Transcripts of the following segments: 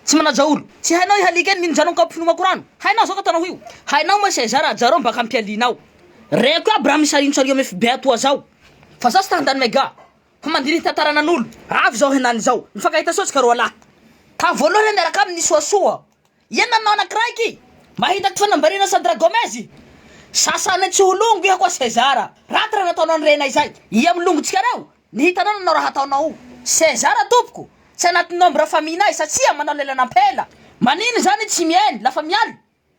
Tsy manaja olo. Tsy hainao i halika iny minjano ny kaopy finomako rano. Hainao zao ka ataonao io. Hainao moa César ajarao mbaka ampialinao. Reko aby raha misarintsary eo am FB atoa zao. Fa za tsy ta handany mega. Fa mandinihy tantaranan'olo. Avy zao henany zao. Mifankahita soa tsika roalahy. Tam voalohany aho miaraka aminy nisoasoa. Ia nanao anakiraiky. Mahita ty fanambariana Sandra Gomez. Sasany tsy ho longo iha koa César. Raty raha nataonao ny renay zay. Ia am longotsika reo. Ny hitanao nanao raha ataonao o. César tompoko, tsy anaty nombre famille nay satsia manao lelan'ampela. Manino zany tsy mihaino lafa mialy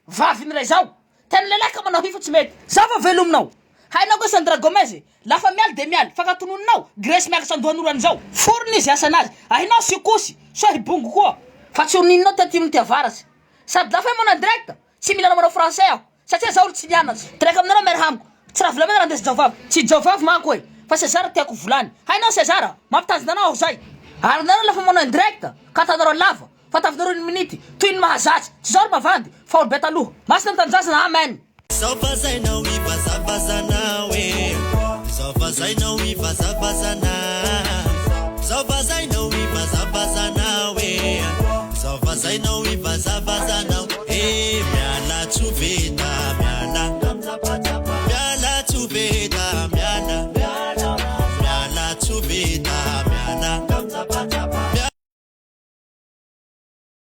vavy ny zao. Tena lehilahy ka manao hi fa tsy mety. Za va velominao. Hainao nga Sandra Gomez e. Lafa mialy de mialy. Fankatononinao, Grace miakatra andohan'olo anizao. Forony izy asanazy. Ahinao sikosy, sao hibongo koa. Fa tsy ho nininao ty atimo ty avaratsy. Sady lafa manao en direct, tsy mila anao manao français aho. Satria zaho olo tsy nianatra. Direct aminareo miarha amiko. Tsy raha volamena raha ndesy jaovavy. Tsy jaovavy manko e. Fa César tiako volany. Hainao César? Mampitanjona anao aho zay. Ary nareo lafa manao indirect ka ataonareo lava fa tavinareo une minute toy ny mahazatsy. Tsy zaho ry mavandy fa olo be taloha. Masina ny tanindrazana amen. Zao vazainao ivazavazana hoe Zao vazainao ivazavazana Zao vazainao ivazavazana.